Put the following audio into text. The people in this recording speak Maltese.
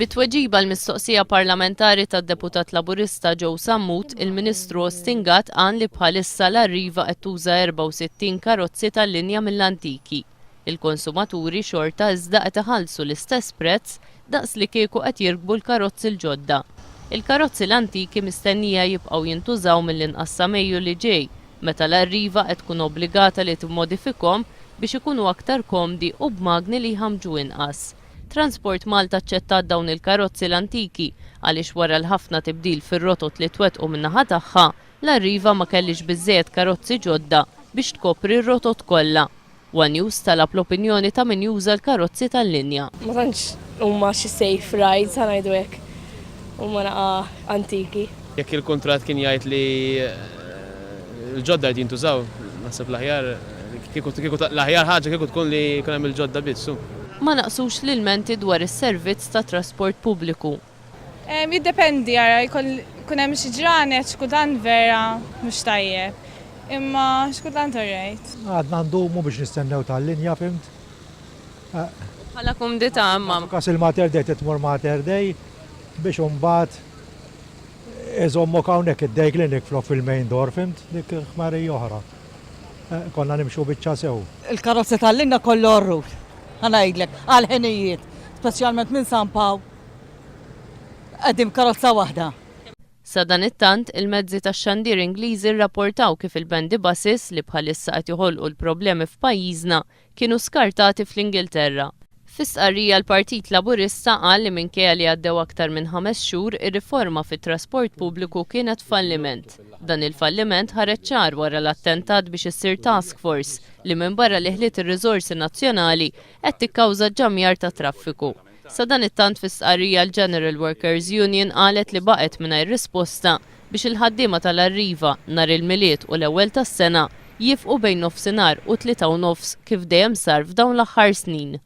Bi tweġiba għal mistoqsija parlamentari tad-Deputat Laburista Joe Sammut, il-Ministru Austin Gatt qal li bħalissa l-Arriva qed tuża 64 karozzi tal-linja mill-antiki. Il-konsumaturi xorta iżda qed iħallsu l-istess prezz daqs li kieku qed jirkbu l-karozzi l-ġodda. Il-karozzi l-antiki mistennija jibqgħu jintużaw mill-inqas sa Mejju li ġej, meta l-Arriva qed tkun obbligata li timmodifikhom biex ikunu aktar komdi u b'magni li jħammġu inqas. Transport Malta aċċettat dawn il-karozzi l-antiki għaliex wara l-ħafna tibdil fir-rotot li twettqu min-naħa tagħha, l-Arriva ma kellhiex biżżejjed karozzi ġodda biex tkopri r-rotot kollha. One News talab l-opinjoni ta' min juża l-karozzi tal-linja. Ma tantx huma xi safe rides ħa ngħidu hekk. Huma naqa' antiki. Jekk il-kuntratt kien jgħid li l-ġodda jrid jintużaw, naħseb l-aħjar kieku kieku l-aħjar ħaġa kieku tkun li jkun hemm il-ġodda biss hu. Ma naqsux l-ilmenti dwar is-servizz tat-trasport pubbliku. Jiddependi ara jkun hemm xi ġranet xi kultant vera mhux tajjeb. Imma xi kultant alright. Għadna ndumu biex nistennew tal-linja fhimt. Bħala kumdità imma. Każ il-Mater Dei trid tmur Mater Dei biex imbagħad iżommok hawnhekk id-day clinic flok fil-main door fhimt dik ħmarija oħra. Konna nimxu biċċa sew. Il-karozzi tal-linja kollu orrur, ħa ngħidlek, għall-ħinijiet, speċjalment minn San Pawl qegħdin b'karozza waħda. Sadanittant, il-mezzi tax-xandir Ingliżi rrapportaw kif il-bendy buses, li bħalissa qed joħolqu l-problemi f'pajjiżna, kienu skartati fl-Ingilterra. Fi stqarrija l-Partit Laburista qal li minkejja li għaddew aktar minn ħames xhur, ir-riforma fit-trasport pubbliku kienet falliment. Dan il-falliment ħareġ ċar wara l-attentat biex issir task force li minbarra li ħliet ir-riżorsi nazzjonali qed tikkawża ġġammjar tat-traffiku. Sadanittant fi stqarrija l-General Workers Union qalet li baqgħet mingħajr risposta biex il-ħaddiema tal-Arriva, nhar il-Milied u l-Ewwel tas-Sena, jiefqu bejn nofsinhar u t-tlieta u nofs kif dejjem sar f'dawn l-aħħar snin.